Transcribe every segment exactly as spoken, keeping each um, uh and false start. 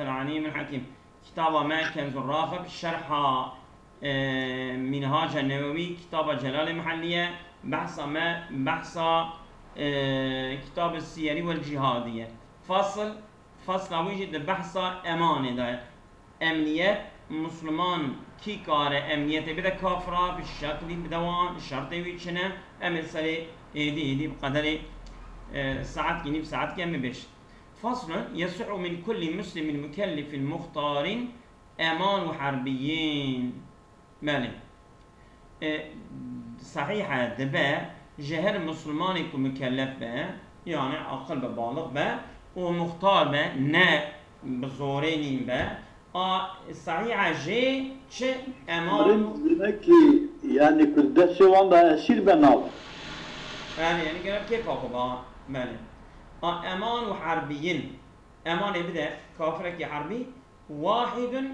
Alimul Hakim. Kitaba me Kenzur Raxib, şerha, e, Minhaca Newewî, kitaba Celalê Muhelliye, behsa me, behsa, e, kitabê Siyerî wel Cihadiye. Fasl, fasla wî jî di behsa emanê de ye. Emniyet, Musliman kî kare emniyetê bide kafira, bi şeklî bide wan, şertê wî çi ne? Em ê serê êdî, êdî bi qederê, e, saetkî, nîv saetkî em ê bêjin. Faslun yesihu min kulli muslimin mukellefin muxtarin eman û herbiyyin. Belê. E, sehîh e, dibe ji her Muslimanê ku mukellef be, yani aqil be, balix be û muxtar be, ne bi zorê nîn be, a sehîh e jê çi eman û Demek ki, yani ku destê wan de esîr be nabe. Yani, yani gerek kêfa xwe ba, belê. A eman û herbiyyin. Emanê bide kafirekî herbî, wahidun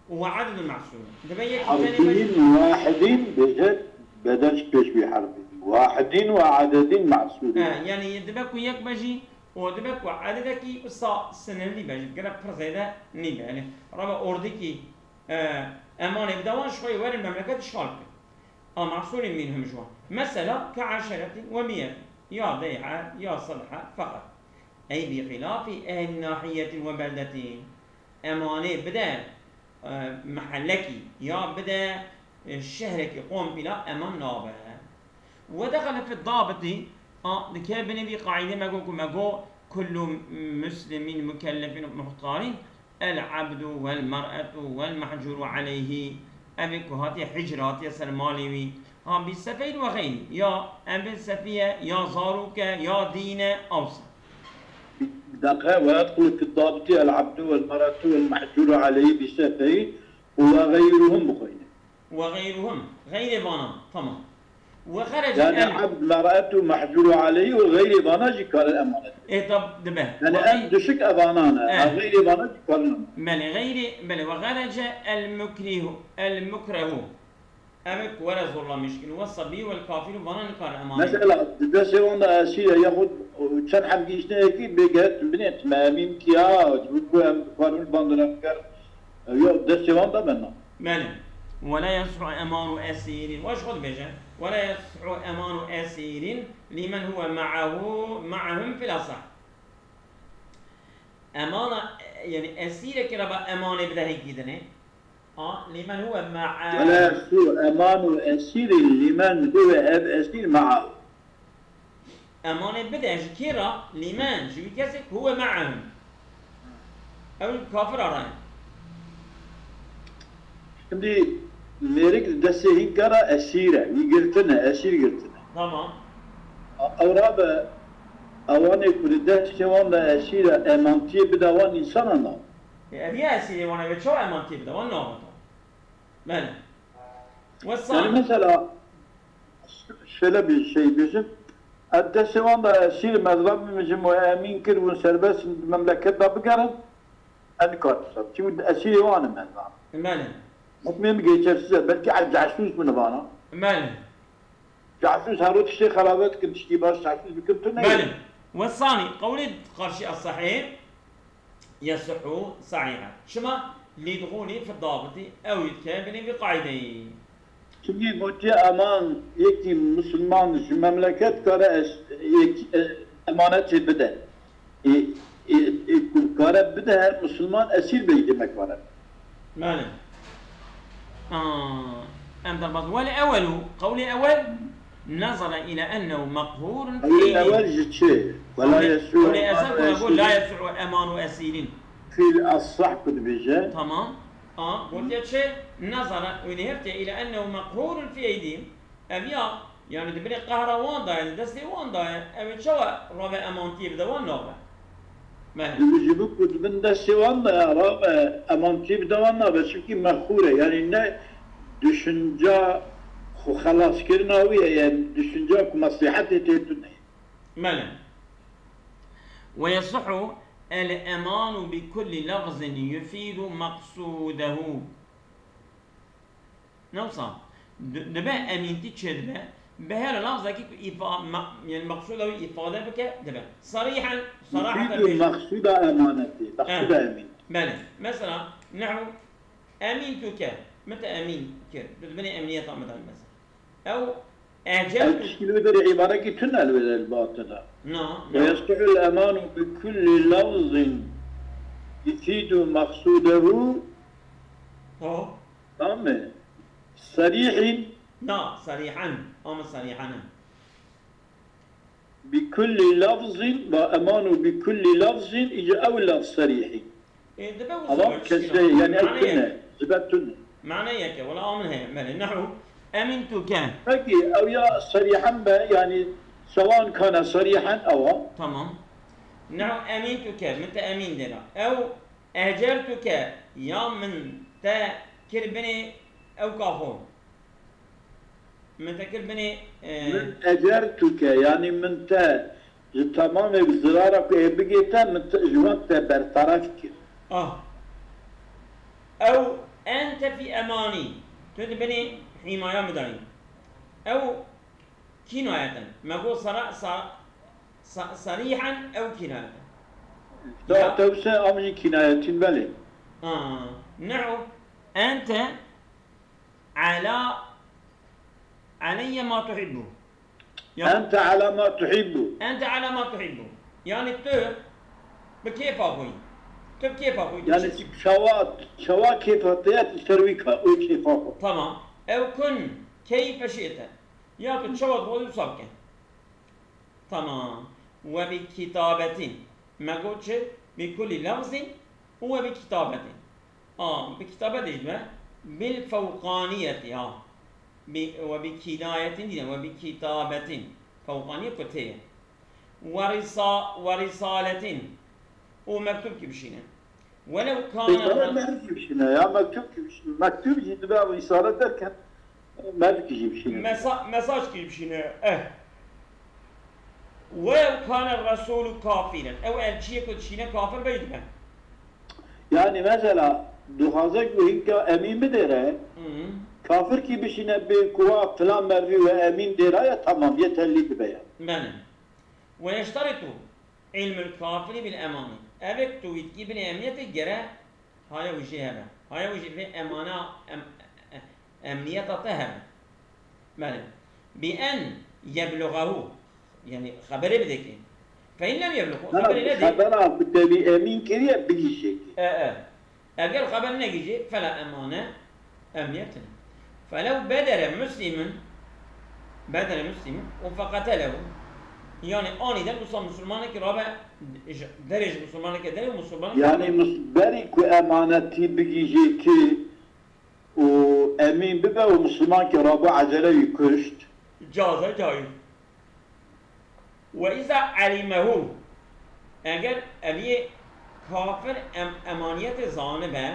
we ededun mehsûrun. Dibe yekî tenê be. Herbiyyin wahidin bêje, bedel ji pêş wî herbî. Wahidin we ededin mehsûrun. He, yani dibe ku yek be jî û dibe ku ededekî wisa sinirlî be jî. Gerek pir zêde nîbe. Yani rebe ordikî, e, emanê bide wan ji xwe yê werin memleket işxal bikin. A mehsûrên mînhum ji wan. Mesela, ke eşeretin we miyetin. Ya deyhe, ya sedhe, feqet. Ey bi xilafî ehli nahiyetin we beldetin. Emanê bide, e, mehellekî, ya bide, e, şehrekî kompîla eman nabe. Ve dexele fi dabitî, a, dike binê vî qaîdê me got ku me got, kullu muslimin mukellefin muhtarin, el abdu vel mer'etu vel mehcuru aleyhi. Ev ê ku hatiye hicr, hatiye ser malê wî. Ha, bi sefeyn ve xeyrî. Ya ev ê sefî ye, ya zarok e, ya dîn e, ewsa. دقيقة، ويدخل في الضابط العبد والمرأة والمحجور عليه بسفه وغيرهم بخوينه. Ve geyruhum. Xeyrê vanan. Tamam. Ve xerece Yani el abd, mer'etu, mehcuru aleyhi û xeyrê vana jî karin emanet. E, tab dibe. Yani Vana en düşük evanan e. Eh. Ha, xeyrê vana jî karin emanet. Belê, xeyrê, belê. Ve xerece el mukrihu, el mukrehu. Ev ê ku were zorlamiş kin. Ve sabî vel kafir, vana nikare emanet. Mesela, di destê wan de esîr e, yaxud çend heb gihiştinekî bêget binêt me, emîn kiya, ji bo ku em karin bandira biker, ya destê wan de me na. Belê. Ve la yesihhu emanu esîrin. Weş xwe dibêje. Ve la yesihhu emanu esîrin limen huve ma'ahu, ma'ahum fil asah. Emana, yani esîrekî re ba emanê bide hêkî dinê. A, limen huve ma'a. ولا يصح أمان أسير لمن هو ev esîr معه. Emanê bide ji kê re? Limen, ji wî kesê ku huve ma'ahum. Ew kafira re ye. Şimdi mêrik di destê hîn kara esîr e. Wî girtine, esîr girtine. Tamam. Ew rabe, ewanê ku di destê wan de esîr e, emantiyê bide wan însana na. E, ev ya esîrê wan e, wê çawa emantiyê bide wan? Navata. Belê. Wesa. Yani mesela, şöyle bir şey bizim, ez destê wan de esîr, me rabim ji me emîn kir, hûn serbest in, memleket de bigerin, ez nikarim ser. Çünkü esîrê wan im ez. Belê. Hukmê min geçersiz e. Belkî ez casus bûne vana. Belê. Casus her roj tiştê xerabe dikin, tiştî baş casus bikin, tu neyê. Belê. Wesanî, qewlê qarşî esehê, yesihhu sahiha. Çima? Lîdxûlî fi dabitî, ew dike binê vî qaîdeyî. Çimkî gotiye eman, yekî misilman ji memleket kare es-, yek-, e, emanetê bide. Ê, ê, ê, ku kare bide, her misilman esîr bey demek kare. Belê. Aa, em derbas. Wel ewelu, qewlê ewel, nazara ila ennehu meqhûrun fi Qewlê eydî. Ewel ji çi? Wela Qewlê, yesû qewlê ezel ku me got, la yesû emanu esîrin. Fil asah ku dibêje. Tamam. A, gotiye çi? Nazara, wê nihêrtiye ila ennehu meqhûrun fi eydî. Ev ya, yani di binê qehra wan de ye, di destê wan de ye, ew ê çawa rave emantiyê bide wan nabe? Me. Ji bo ku di bin destê wan de ye, rave emantiyê bide wan nabe, çimkî mexûr e, yani ne düşünce xwe xelaskirina wî ye, yani düşünce ku meslehetê tê tune ye. Belê. Ve yesihhu el emanu bi kulli lafzin yufidu maqsudehu. Ne wisa? Di-, dibe emîntî çêdibe, bi her lafzekî ku îfa-, me-, yani meqsûda wî îfade bike, dibe. Sarîhen, saraheten Mufîd û bêje. Meqsûda emanetî, meqsûda Eh. emîntî. Belê. Mesela, nehu emîntuke. Min te emîn kir. Tu di binê emniyeta min de mesela. Ew Ev eceltu. tişkî li wê derê îbarekî tune li wê derê li ba te de. Na, Ve na. yesihul emanu bi kulli lafzin yufidu maqsudehu. Ha. Tamam mı? Serihin Na, sarihan. Ama sarihan. bi kulli lafzin ve emanu bi kulli lafzin ice ew laf serihin. E, dibe Ama kesre yani ev tune, zibet tune. Mane yeke, wala amin heye. Belê, nehu emîntuke. Peki ev ya serihan be yani sewan kana serihan ewa. Tamam. Nehu emîntuke, min te emîn dêra. Ew eceltuke, ya min te kir binê ew kaxo. Min te kir binê, e, Min ecertuke yani min te ji tamamê zirara ku ê bigê te min te, ji wan te bertaraf kir. Ah. Ew ente fî emanî. Tu di binê hîmaya min de yî. Ew kînayeten. Me got sara, sa, sa, sarîhen ew kînayeten. Da te wise am jî kînayetîn belê. Ha. Nehu ente ala aleyye ma tuhibbu. Ya Ente ala ma tuhibbu. Ente ala ma tuhibbu. Yani tu bi kêfa xwe yî. Tu bi kêfa xwe yî. Tu Yani çi- çawa, çawa kêfa te ya tu ser wî ka, o kêfa xwe. Tamam. Ew kun keyfe şi'te. Ya tu çawa dixwazî wisa bike. Tamam. Ve bi kitabetin. Me got çi? Bi kulli lafzin û ve bi kitabetin. A, bi kitabetê jî be. Bil fewqaniyeti, ha. Bi, ve bi kinayetin dîne, ve bi kitabetin. Fewqaniyet ku tê ye. Ve risa-, ve risaletin. Û mektubkî bişîne. Welew Pêkara kâne mevkî bişîne ya, mektubkî bişîne. Mektub jî dibe ev risale derken mevkî jî bişîne. Mesa-, mesajkî bişîne. Eh. Welew kâne resûlû kafîren. Ew elçiyê ku dişîne kafir be jî dibe. Yani mesela dixwaze ku hinka emîn bidêre, Hı. kafirkî bişîne bê kuwa filan mervî we emîn dêra ya tamam, yetellî dibe ya. Belê. Ve yeşteritu ilmul kafiri bil emani. Evek tu wîtkî binê emniyetê gere haya wî jê hebe. Haya wî jê vê emana em-, e-, emniyeta te hebe. Belê. Bi en yeblugahu. Yani xeberê bidekê. Fe in lem yeblugu. Na, Xeberê nedî. xebera ku te wî emîn kiriye bigîşê ki. E, e. Eger xeber negîjê, fela emane emniyet tine. Felew bedere muslimin, bedere muslimin, û feqetelehu. Yani aniden wisa musulmanekî rabe, derê ji musulmaneke derê û musulmanekî Yani mus- berî ku emanetî bigîjê ki û emîn bibe û musulman ki rabo ecele wî kuşt. Caze caiz. Ve iza alimehu, eger eviyê kafir em, emaniyetê zanibe,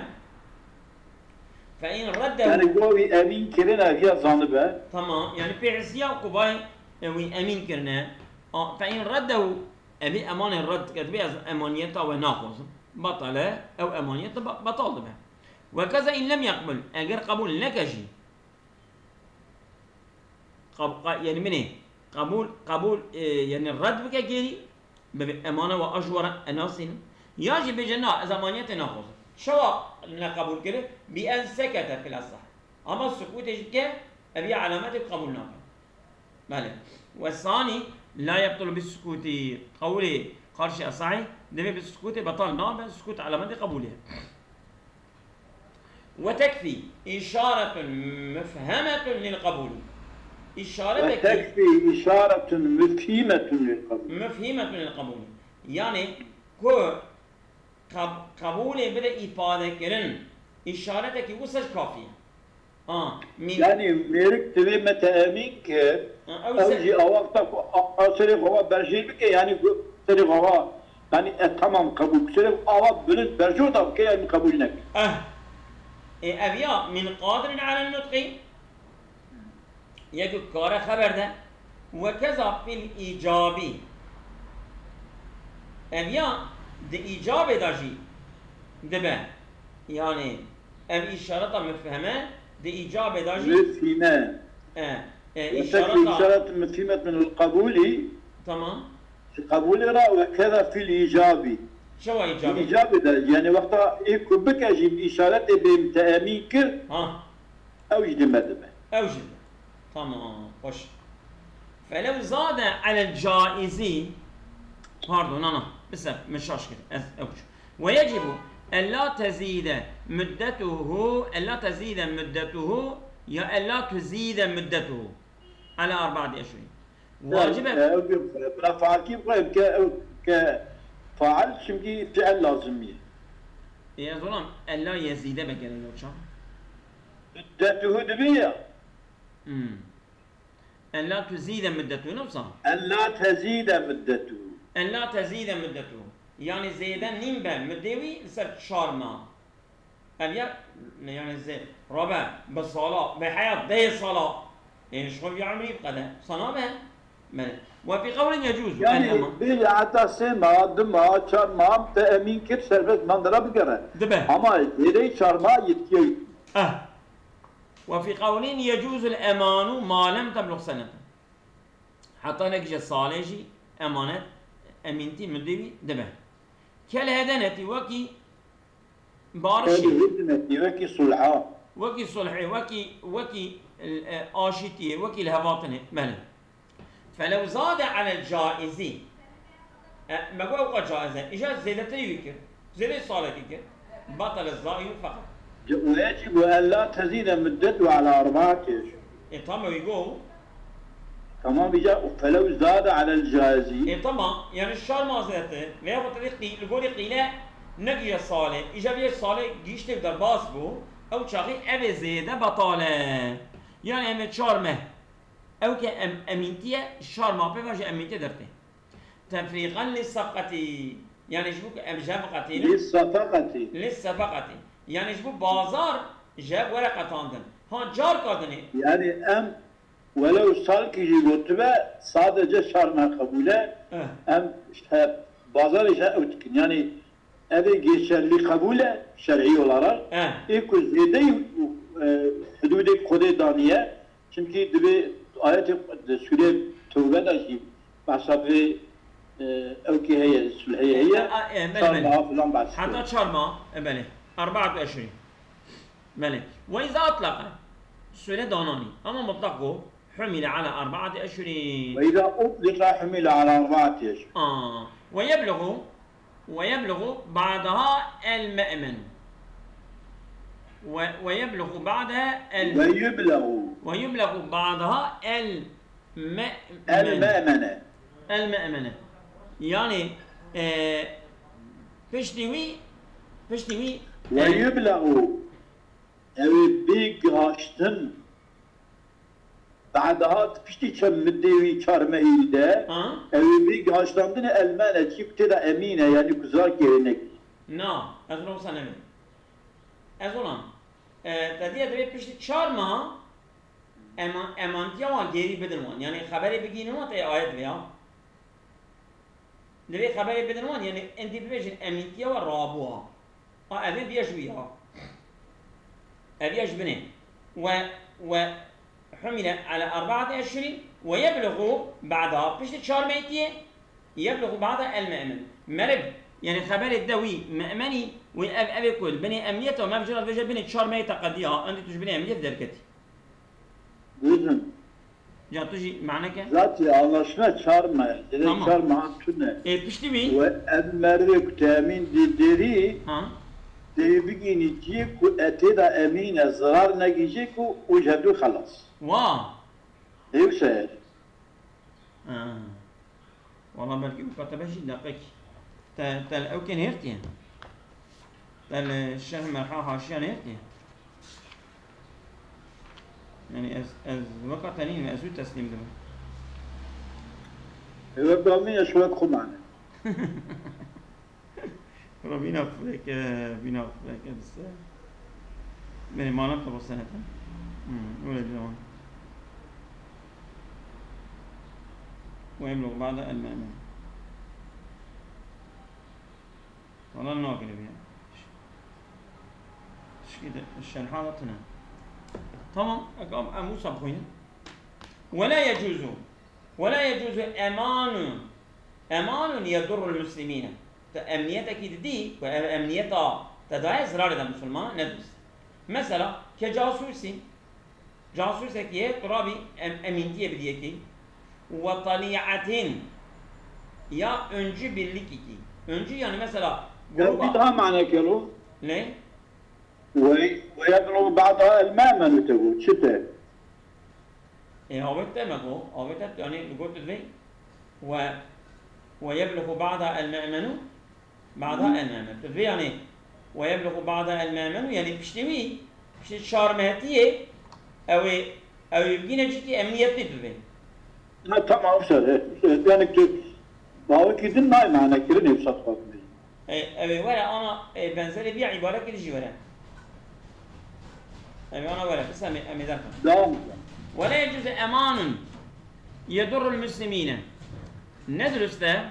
fe in reddehu. Yani go wî emîn kirine eviya zanibe. Tamam, yani pêhisiya ku bay e, wî emîn kirine. A, fe in reddehu, evî emanê red dike, dibê ez emaniyeta we naxwazim. Batale, ew emaniyet ba-, betal dibe. Ve keza in lem yeqbul, eger qebûl neke jî. Qab-, qa-, yani min ê qebûl, qebûl, e, yani red bike gêrî, bibê emane we a ji we re enasînin. Ya jî bêje na, ez emaniyetê naxwazim. Çawa neqebûl kiri? Bi en sekete fil esah. Ama sukûtê jî bike, ev ya alametê qebûl nake. Belê. Ve sanî la yebtulu bi sukûtî. Qewlê qarşî esahî, divê bi sukûtê betal nabe, sukût alametê qebûlê. Ve tekfî işaretun mufhemetun lil qebûlî. Ve İşaretekî tekfî işaretun mufhimetun lil qebûl. Mufhimetun lil qebûlî. Yani ku qeb-, qebûlê bide îfade kirin, işaretekî wisa jî kafî ye. Ha, min Yani mêrik divê me te emîn kir, Ha, ew ew ser- jî a wexta ku a, a serê xwe berjêr bike, yani ku serê xwe, yani e, tamam qebûl, serê xwe awa bilind berjor da bike, yani qebûl neke. Eh. E, ev ya min qadirin ala nutqi. Yek kare xeber de. Ve keza fil icabi. Ev ya di icabê de jî dibe. Yani ev işareta mufheme di icabê de jî Mufhime. e, e, Ve tek işareta işaret mufhimet min el qebûlî. Tamam. Ji qebûlê re ve keza fil icabi. Çawa îcabê? Îcabê de, yani wexta ê ku bike jî îşaretê bêm te emîn kir, Ha, ew jî dime dibe. Ew jî. Tamam, xweş. Felew zade alel caizi. Pardon, ana. Bisef, min şaş kir. Ez ew çû. Ve yecibu ella tezide müddetuhu, ella tezide müddetuhu ya ella tuzide müddetuhu. Ala arbaati eşhurin. Wacib e. Ew bir bira faal kim koyayım ke ew ke faal çünkü fiil lazım ye. E, ez olam ella yezide be gerek yok çav. Müddetuhu dibi ya. Hmm. Ella tuzide müddetuhu ne wisa? Ella tezide müddetuhu. Ella tezide müddetuhu. Yani zêde nîn be müddê wî li ser çar ma. Ev ya, yani zê, rabe, bi sala, bi heyat, deh sala. E, ji xwe ya umrî biqede. Sana be. Belê. Ve fi qewlin yecuzu. Yani El ema. Bir heta sê ma, du ma, çar ma te emîn kir serbest mandira bigere. Dibe. Ama zêdeyî çar ma yetkiye. Eh. Ve fi qewlin yecuzul emanu ma lem teblug seneten. Heta nekije salê jî emanet, emîntî, müddê wî dibe. Kel hedenetî wekî barişê. Kel hedenetî wekî sulha. Wekî sulhê, wekî, wekî, e, aşîtiyê, wekî lihevatinê. Belê. Felew zade alel caizî. E, me got ew qas caiz e. Îcar zêdetirî wî kir. Zêdeyî salekî kir. Batele zairu feqat. Ve yecibu ella tezide müddetu ala arbaati eşhur. E, tamam wî got. Tamam, îca felew zade alel caizi. E, tamam. Yani şar mazereti veya xwe tedê qî-, li gorî qîle negije salê. Îca vê salê gihiştê derbas bû. Ew çaxî ev ê zêde betal e. Yani em ê çar meh. Ew ke em, emîntiye şar ma pê ve ji emîntiye dertê. Tefrîqan li sefqetî. Yani ji bo ku em ji hev qetînin. Li sefeqetî. Li sefeqetî. Yani ji bo bazar ji hev were qetandin. Ha carka dinê. Yani em welew salkî jî gotibe sadece şar me qebûl e. Eh. Em işte bazarê ji ew dikin. Yani ev ê geçerli qebûl e şer'î olarak. Eh. Ê ku zêdeyî e, hudûdê Xwedê daniye. Çimkî divê ayetê di sûrê Tewbe de jî behsa vê, e, ewkê heye, sulheyê heye, E, e, belê, çar belê. meha filan behs Heta çar ma, e, belê. Erbaatu eşhurin. Belê. Ve izâ atlaqa. Sûre dananî. Ama mutlaq got. Humile ala arbaati eşhurin. Ve izâ utlika humile ala arbaati eşhur. Aa. Ve yeblugu. Ve yeblugu ba'daha el me'men. Ve, ve yeblugu ba'daha el Ve yublegu. Ve yublagu ba'daha el me El me'mene. El me'mene. Yani e, piştî wî piştî wî Ve e, yublegu. Ew ê bê gihaştin. Ba'daha piştî çend middê wî çar mehî de ha? Ew ê bê gihaştandine el me'ne çî ku tê de emîn e, yani ku zar kêrê nekî. Na, ez ona wisa nebim. Ez ona. E, te diye divê piştî çar meha ema, emantiya wan gêrî bidin wan. Yani xeberê bigînin wan te ayet vê ya. Divê xeberê bidin wan, yani endî bibêjin emîntiya we rabû ha. A, ev ê viya ji wî ya. Ev ya ji binê. Ve, ve humile ala arbaati eşhurin ve yeblugu ba'da. Piştî çar mehî tiyê, yeblugu ba'da el me'men. Merib, yani xeberê de wî me'menî, wî ev, ev ê ku binê emniyet e, me vijara veje binê çar mehî te qediya, endî tu ji binê emniyet derketî. Buyurun. Ya tu jî mane ke? Zaten anlaşma çar mehî. Direkt Tamam. Çar mehî tune. E, piştî wî? Ve ev merivê ku te emîn dî derî, Ha? Dê bigînî ciyê ku e tê de emîn e, zirar negihîjê ku û ji hevdû xelas. Wa! Hêwşe ye. Ha. Wala belkî weka te be jî deqek. Te, te li ewkê nêrtiye. Te li Şerh Merha haşiya nêrtiye. Yani ez, ez weka te nînim, ez zû teslîm dibim. Wek amî ez wek xwe mane. Wala bîna fileke, bîna fileke dise. Beni mana te bo senete. Hmm, öyle bir zaman. Ve emlu ba'da el me'men. Wala nagire bîya. Şikî de şerha da tine. Tamam, em, em wisa bixwînin. Ve la yecuzu. Ve la yecuzu emanun. Emanun yedurrul muslimîne. Tu emniyetekî didî ku ev emniyeta te daye zirarê de misilmana, ne dirust. Mesela, ke casûsî, casûsekî ye, tu rabî em-, emîntiyê bidî yekî. Ve talî'etin, ya öncü birlikîkî. Öncü yani mesela Ew gruba. Bî daha mane kelo. Ne? Ve, ve yebluğu ba'da el me'menu te got. Çi te? E, avêt te me got. Avêt te yani li got divê. Ve, ve yebluğu ba'da el me'menu. Ba'da el me'menu. Divê yani. Ve yebluğu ba'da el me'menu. Yani piştî wî, piştî çar mehetiyê, ew ê, ew ê bigîne cîkî emniyetê divê. Ha, tamam, işte, e, işte, yani ki, bawe ki din nay mane kirin hep satmak. E, ew ê were ana, e, benzerê vî îbarekî jî were. Ew ê ana were, bis em ê, em ê derxin. Devam edelim. Ve la yecuzu emanun yedurrul muslimine. Ne dirust e?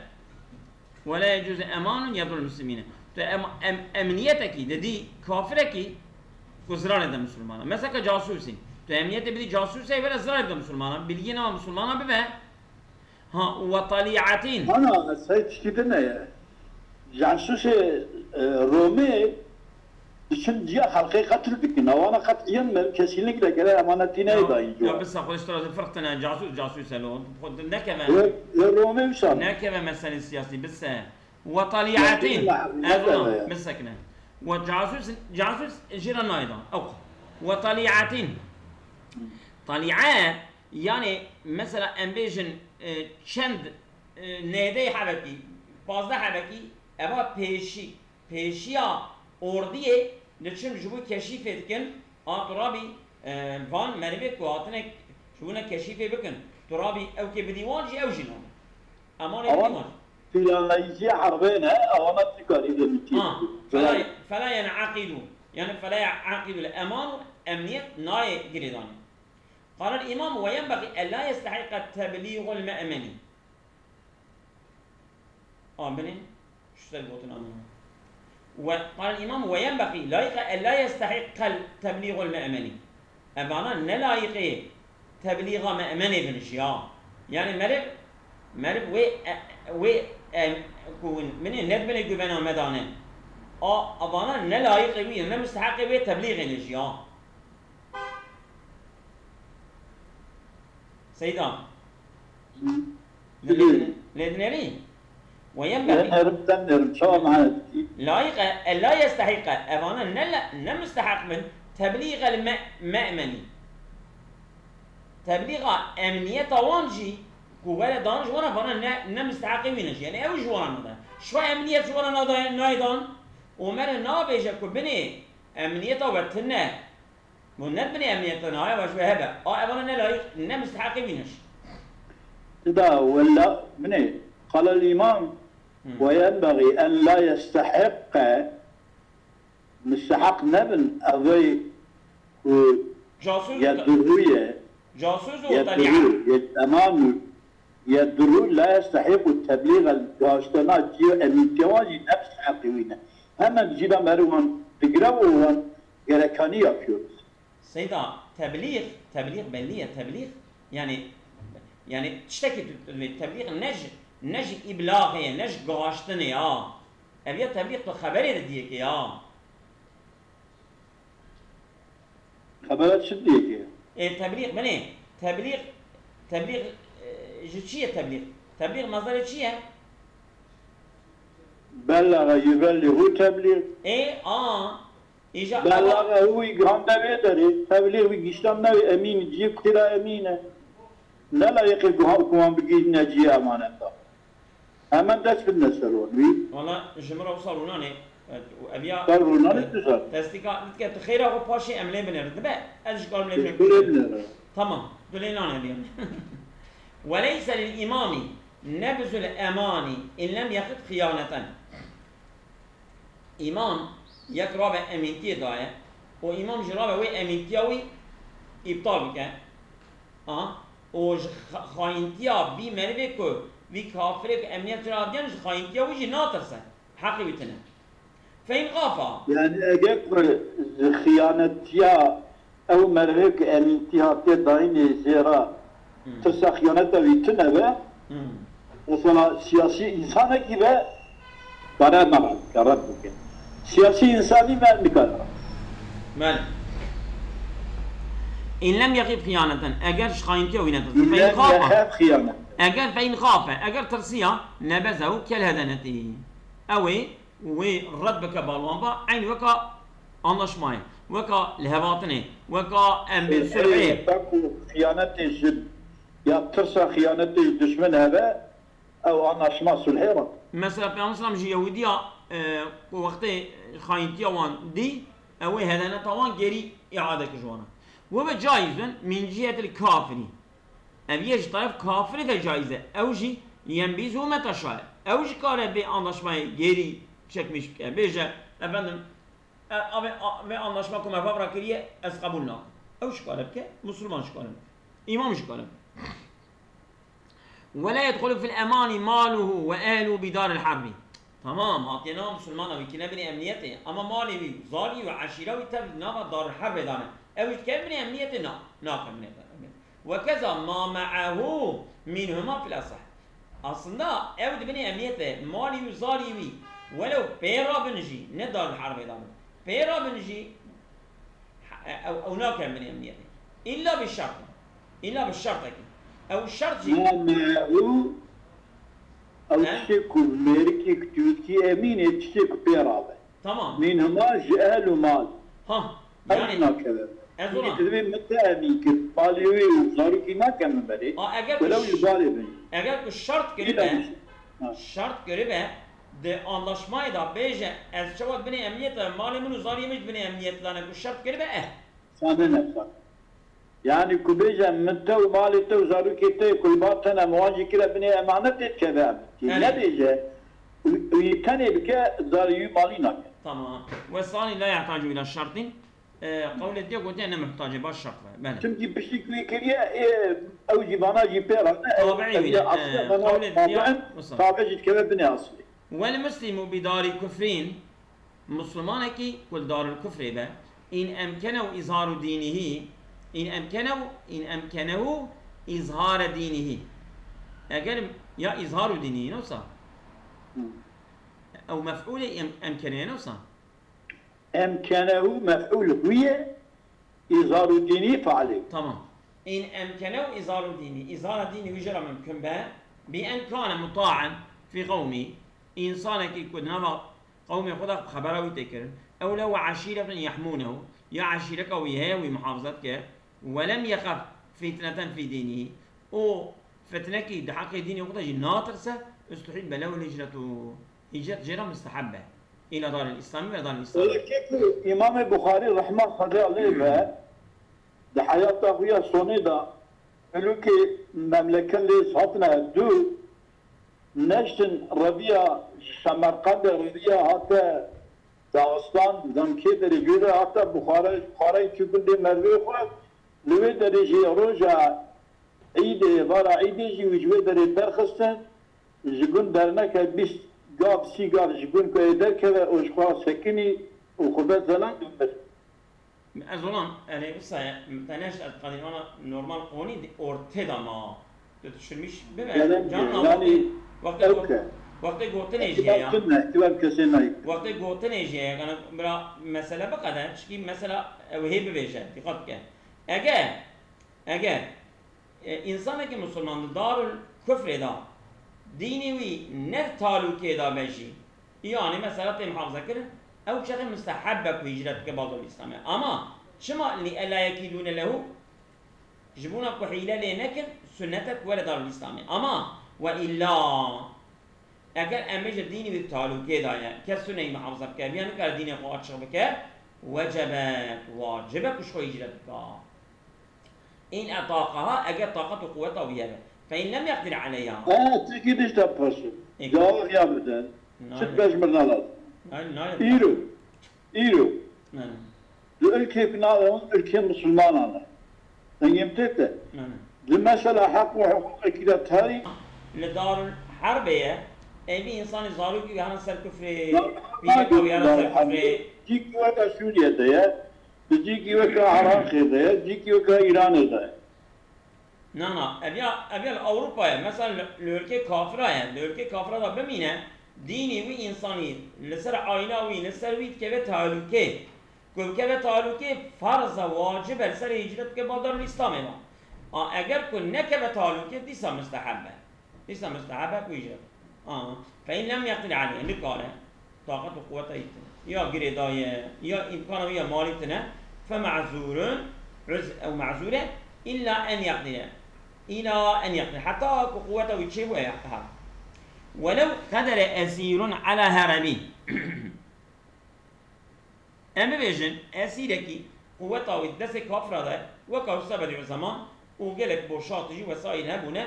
Ve la yecuzu emanun yedurrul muslimine. Tu em-, em-, emniyetekî, dedî kafirekî ku zirarê de misilmana. Mesela ke casûsî. Tu emniyetê bidî casûsê were zirarê de misilmana. Bilgî nema misilmana bibe. Ha, ve talî'etin. Ana, ez hey tiştî din e. Casûsê, e, Romê diçin ciya xelkê qetil dikin. Ewana qetliyen me kesinlikle gere emanetî neyê dayîn ciwa. Ya bisa xwe ji te re firqtine, casûs, casûs e lo. Xwe nekeve. Wê, wê Romê wisa. Nekeve meselê siyasî, bise. Ve talî'etin. Nekeve, nekeve. Ez ona, bisekine. Ve casûs, casûs jî re nayê dan. Ew. Ve talî'etin. Talî'e, yani mesela em bêjin, e, çend, e, nêdeyê hebekî, pazdeh hebekî, eva pêşî, pêşiya ordiyê diçin ji bo keşîfê dikin, a tu rabî, e, van merivê ku hatine ji bo ne keşîfê bikin, tu rabî ew kê bidî wan jî ew jî nabin. Emanê bidî wan. Planlayıcı harbe ne, avana Türk harî de mi Ha, fela, fela yenaqidu. Yani fela yenaqidu le eman, emniyet nayê girêdanê. قال الإمام: وينبغي ألا يستحق التبليغ المأمني. Amine, şu ser gotin amine. Ve قال الإمام: وينبغي, layık e, ألا يستحق التبليغ المأمني. Evana ne layıkê teblîxa me'menê bin jî ya. Yani meriv, meriv wê, e, wê, e, ku binê, ne dibinê güvena me dane. A, evana ne layıkê wî, ne musteheqê wê teblîxê ne jî ya. Seyda. Hı. Lê, lê dinêrî? Ve yenbexî. Dinêrim, dinêrim. Çawa mane dikî? Layîq e, e, la yestehiqe. Evana ne la-, ne musteheq bin teblîxel me-, me'menî. Teblîxa emniyeta wan jî ku were dan ji wan re vana ne, ne musteheqê wî ne jî. Yani ew ji wan re nade. Şiva emniyet ji wan re nade, nayê dan û me re nabêje ku binê emniyeta we tune. Hûn ne dibinê emniyeta nayê ve ji we hebe. A evana ne layîq, ne musteheqê wî ne jî. Tida wella binê. Qala el-îmam, Hı. Ve yenbexî en la yestehiqe, musteheq nebin, evey ku Casûz û te-, yedurrû ye, casûz û yedurrû, teli'e. Ye-, temamû, yedurrû la yestehiqu teblîxel, gaştena cî emnîtiye wan jî ne musteheqê wî ne. Hemen cî de meriv wan digire û wan gerekanî yapıyoruz. Seyda, teblîx, teblîx belli ye, teblîx, yani, yani tiştekî tu, tu, teblîx ne ji, ne ji îblahê ye, ne ji gihaştinê ya. Ev ya teblîx tu xeberê de diyekê ya. Xebera çi diyekê? Ê, teblîx, binê, teblîx, teblîx, e, ji çi ye teblîx? Teblîx mezdarê çi ye? Belaga yubelligu teblîx. Ê, a, Îja Belaga wî gihande vê derê, teblîx wî giştande vê emîn, cî kutêra emîn e. Ne layîqê guha-, ku wan bigihîne ciyê emaneta. Hemen dest bidine ser wan wî. Wala ji min re wisa rûnanê, e, û ev ya, Ser rûnanê e, tu zan. Testîka, dike tu xêra xwe paşê em lê binêrin. Dibe, ez ji kar lê binêrim. Tu lê binêre. Tamam, tu lê nanê diyan. Ve leyse lil îmamî nebzul emanî in lem yexif xiyaneten. Îmam yek rabe emîntiyê daye û îmam jî rabe wê emîntiya wî îptal bike. A, û ji xa-, xayîntiya vî merivê ku vî kafirê ku emniyet jê re hatiyan ji xayîntiya wî jî natirse. Heqê wî tune. Fe in xafa. Yani eger ku ji xiyanetiya ew merivê ku emîntî hatiye dayînê jê re Hmm. tirsa xiyaneta wî tune be, Hmm. mesela siyasî însanekî be, Para me red bike, red bike. Siyasî însanî me nikare. Belê. În lem yexîf xiyaneten, eger ji xayintiya wî netirse, fe în xafe. Lem yexef xiyanet. Eger fe în xafe, eger tirsiya, nebezehu kel hedenetî. Ew ê wê red bike balwan ba, eyn weka anlaşmayê, weka lihevatinê, weka em bên sulhê. Ê, weka ku xiyanetê ji, ya tirsa xiyanetê ji dişmin hebe, ew anlaşma sulhê re. Mesela Peyxamber selam ji Yehudiya, e, ku wextê xayintiya wan dî, ew ê hedeneta wan gêrî îade kir ji wan re. Ve ve caizun min cihetil kafirî. Ev yê ji taraf kafirê de caiz e. Ew jî yenbîz û meta şaye. Ew jî kare bê anlaşmayê gêrî çekmiş bike. Bêje, efendim, e, a vê, a, vê anlaşma ku me vavra kiriye, ez qebûl nakim. Ew jî kare bike, musulman jî kare bike. Îmam jî kare bike. Ve la yedxulu fil emani maluhu ve ehluhu bi daril harbi. Tamam, hatiye nava musulmana wî kine binê emniyetê, ama malê wî, zarî wî, eşîra wî tev nava daril herbê dane. Ew jî dikeve binê emniyetê? Na, nakeve binê emniyetê. Ve keza ma me'ahu minhuma fil esah. Aslında ew di binê emniyetê, malî wî, zarî wî, welew pê rabin jî, ne daril herbê dane. Pê rabin jî, ew, ew nakeve binê emniyetê. Îlla bi şertin. Îlla bi şertekî. Ew şert jî. Ma me'ahu, ew tiştê ku mêrikî, ku tûtkî emîn ê, tiştê ku pê rabe. Tamam. Mînhima ji ehl û mal. Ha. Ew jî nakeve. Yanî, ez ona. Çünkü tu dibê min te emîn kir. Malê wê û zarokî nakevin berê. A, eger ku. Welew ş-, li balê bin. Eger ku şert kiribe, şert kiribe, di anlaşmayê de bêje, ez çawa di binê emniyet de, malê min û zariyê min jî di binê emniyet de ne, ku şert kiribe, eh. Sade nefsa. Yanî ku bêje, min te û malê te û zarokê te ku li ba te ne, min wan jî kire binê emanetê, dikeve emanetê. Erê. Nebêje, wî, wî tenê bike, zarî wî malî nake. Tamam. Ve sani la yahtacu ila şertin. E, qewlê diye gotiye ne muhtacê, baş şert ve. Belê. Çimkî piştî ku wî kiriye, ê, ew jî vana jî pê re ne, ew, Tabiî ev wî ye ne, aslında e, vana qewlê diye tabiîn, wisa. Tabiî jî dikeve binê aslê. Wel muslimu bi darî kufrîn. Muslimanekî ku li daril kufrê be, în emkenehu îzharu dînihî, în emkenehu, în emkenehu îzhare dînihî. Eger ya îzharu dînihî ne wisa? Hmm. Ew mef'ûlê em-, emkeneye ne wisa? Emkenehu mef'ûl hu ye, îzharu dînî fe'lê. Tamam. În emkenehu îzharu dînî. Îzhara dînî wî jê re mimkun be. Bi en kane muta'en fî qewmî. Însanekî ku di nava qewmê xwe de xebera wî tê kirin. Ew le we eşîretin yehmûnehu. Ya eşîreka wî heye, wî muhafaza dike. Welem yexef fitneten fî dînî. Û fitnekî di heqê dînê xwe de jî natirse, ustuhîbbe lehul hicretu. Hicret jê re musteheb e. Îla daril Îslamî ve daril Îslamî. Wele kê ku Îmamê Buxarî rehma Xwedê aleyh be, di heyata xwe ya sonê de, hilûkê memleket lê hatine dû, neştin reviya Semerqendê, reviya hate Daxistan, demkê derê jê re hate Buxare, Buxareyê çû gundê mervê xwe, li wê derê jî roja Îdê, vara Îdê jî wî ji wê derê derxistin, ji gund derneke bîst gav, sî gav ji gund ku ê derkeve û ji xwe sekinî û xwe ve zelal û mir. Ez ona, erê, wisa ye, te neşt ez qadîn ona normal qonî di ortê de ma. Tu tişirmiş bibe. Yanî, can na yanî, wextê, wextê got-, wextê gotinê jî ye ya. Wextê gotinê jî ye. Yani bira mesele biqede, çikî mesela ew hê bibêje, dîqat bike. Eger, eger, e, însanekî musulman di darul kufrê de, dînê wî ne talûkê de be jî, yanî mesela tê muhafaza kirin, ew çaxê musteheb be ku hicret bike bal darul Îslamê. Ama çima li ela yekîlûne lehu? Ji bona ku hîle lê nekin, sunnet e ku were darul Îslamê. Ama we îlla, eger em bêje dînî wî talûkê de ye, kes tune yî muhafaza bike, viya nikare dînê xwe açiq bike, wecebet, wacib e ku ji xwe hicret bike. În etaqeha, eger taqet û quweta wî hebe. Fe în lem yeqdir aleyha. Ha, çikî dişta paşê. Ê, cewab ya bide. Nayê. Çi pejmirna lazim. Nayê, nayê. Îro. Îro. Nayê. Di ülkê ku navê wan ülkê musulmanan e. Dengê min tê te. Nayê. Di mesela heq û hiqûqekî de tarî. Li darul herbê ye. Evî însanê zarokî wî herin ser kufrê. Pîreka wî herin ser kufrê. Cîkî weke Sûriye de ye. Di cîkî weke Iraqê de ye, cîkî weke Îranê de ye. Na, na, ev ya, ev ya li Ewropa ye. Mesela li, li ülkê kafira ye. Li ülkê kafira de bimîne, Dînê wî, însanî li ser ayna wî, li ser wî dikeve tehlûkê. Ku bikeve tehlûkê, ferz e, wacib e, li ser hicret bike ba Darul Îslamê ve. A, eger ku nekeve tehlûkê, dîsa musteheb e. Dîsa musteheb e ku hicret. A, fe in lem yeqdir aleyh, nikare. Taqet û quweta wî tune. Ya girêdaye, ya îmkana wî ya malî tune. Fe ma'zûrun, uz-, ew ma'zûr e, illa en yeqdire. Îla en yeqdire. Heta ku quweta wî çêbûye, ha. Welew qedere esîrun ala herebî. Em bibêjin, esîrekî quweta wî di destê kafira de, weka wisa Bedîuzeman û gelek boşat jî wesaîl hebûne,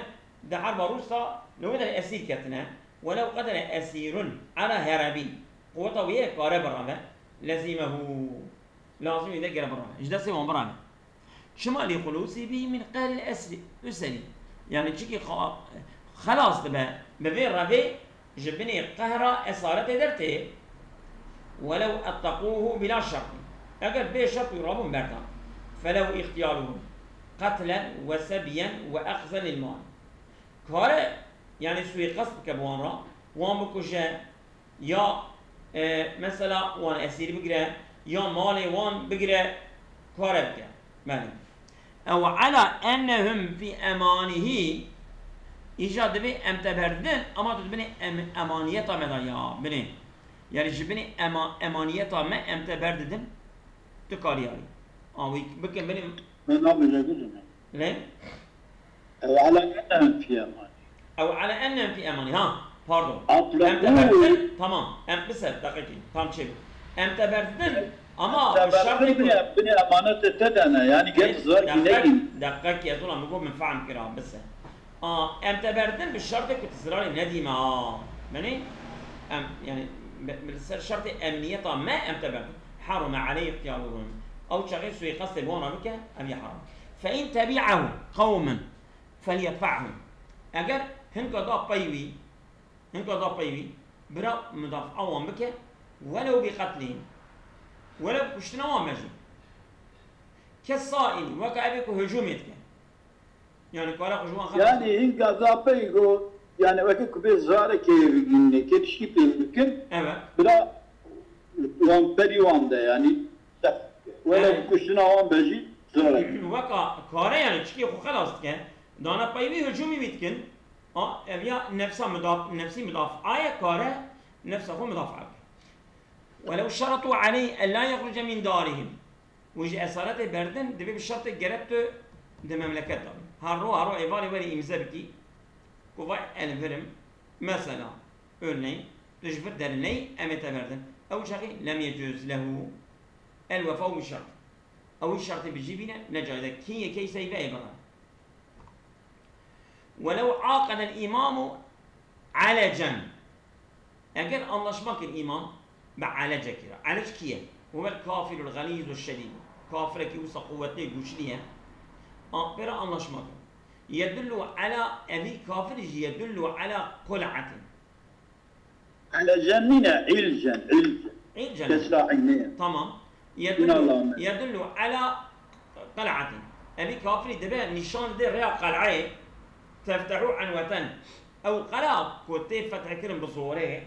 di herba Rûsa li wê derê esîr ketine. Welew qedere esîrun ala herebî. Quweta wî ye kare bireve. Lezîmehu. Lazim wî de gere bireve. Ji destê wan bireve. Çima lî xulûsî bî min qehril esrî, usrî. Yani çikî xa-, xelas dibe. Bi vê revê ji binê qehra esaretê dertê. Welew etteqûhu bila şertî. Eger bê şert wî rabûn berdan. Felew îxtiyaluhum. Qetlen ve sebyen ve exzen lil mal. Kare, yani suîqest bike bi wan re, wan bikuje, ya, e, mesela wan esîr bigire, ya malê wan bigire, kare bike. Belê. Ew ala ennehum fî emanihî, îca divê em te berdidin, ama tu dibinê em-, emaniyeta me de ya, binê. Yani ji binê ema-, emaniyeta me em te berdidin, tu kariyarî. A wî bikin binê. Me nabêje guzine. Lê? Ew ala ennehum fî emanî. Ew ala ennehum fî emanî. Ha, pardon. Em te berdidin, tamam. Em, bir saniye, dakika, tam çêbû. Em te berdidin, ama bi şertê ku binê, binê emanetê te de ne, yani gel zor ki ne. Dakika, dakika, ez ona min got min fehm kira, bir saniye. A, em te berdin bi şertê ku tu zirarê nedî me, a. Benî? Em, yani, be-, bi ser şertê emniyeta me em te berdin. Haruma aleyhi ihtiyarûhum. Ew çaxê suîqestê bi wan re bike, ev ya haram. Fe in tebi'ahu qewmun felyedfa'hum. Eger hinka da pey wî, hinka da pey wî, bira mudafaa wan bike, welew bi qetlihim. Welew kuştina wan be jî. Kes sa'ili, weke evê ku hicûmê dike. Yani kare xwe ji wan xelas. Yani hinka da pey go, yani weke ku bê zarekê neke tişkî pê bikin. Evet. Bira wan perî wan de yani. Wele kuştina wan be jî zarek. Weka kare yani çikê xwe xelas dike. Dana pey wî hicûmî wî dikin. A, ev ya nefsa mudaf-, nefsî mudafaye kare, nefsa xwe mudafa bike. Welew şeretû aleyh en la yexruce min darihim. Û ji esaretê berdin, divê bi şertê gerek tu di memleket de bî. Her ro, her ro êvarê werî îmze bikî, ku vay ez li vir im, mesela, örneğin, tu ji vir derneyî, em ê te berdin. Ew çaxî lem yecûz lehu el wefau bi şert. Ew şertê bi cî bîne, ne caiz e. Kî yekê îseyî ve ê bira. Welew aqedel îmamu alecen. Eger anlaşma kir îmam bi alece kira. Alec kî ye? Huvel kafirul xalîzu şedîd. Kafirekî wisa quwetlê, güçlü ye. A, pêra anlaşma kir. Yedullu ala, evî kafir jî yedullu ala qul'atin. Elcen nîne, ilcen, ilcen. İlcen. Kesra eyneyen. Tamam. Yedullu, yedullu ala qel'atin. Evî kafirî dibe nîşan dide rêya qel'eyê. Teftehu enweten. Ew qela ku tê fethkirin bi zorê,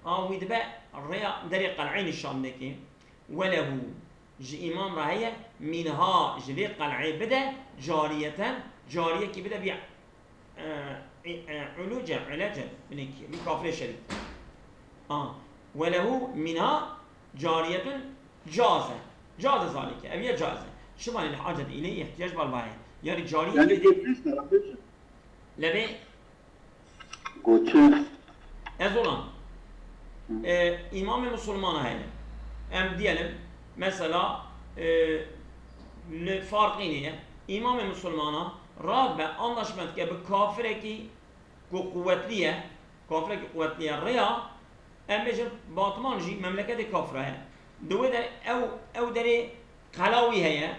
a wî dibe rêya derê qel'eyê nîşan dike. Welehu. Ji îmam re heye, mînha ji vê qel'ê bide, cariyeten, cariyekî bide bî, e, e, e, uluce, ilece, binekî, bî kafirê şerîk. A, welehu mînha cariyetun caze. Caze zalike, ev ye caze. Çima lil hacet îleyh, ihtiyac bal vaye. Yani cariye. Yani götürürsün, anlıyorsun. Lebê Goçe. Ez olan. Hı. E, îmamê musulmana heye. Em diyelim, mesela, e, li Farqînê ye. Îmamê musulmana radibe anlaşma dike bi kafirekî ku quwetlî ye, kafirekî quwetlî ye, rêya, em bêjin, Batman jî memleketê kafira ye. Di wê de ew, ew derê qela wî heye.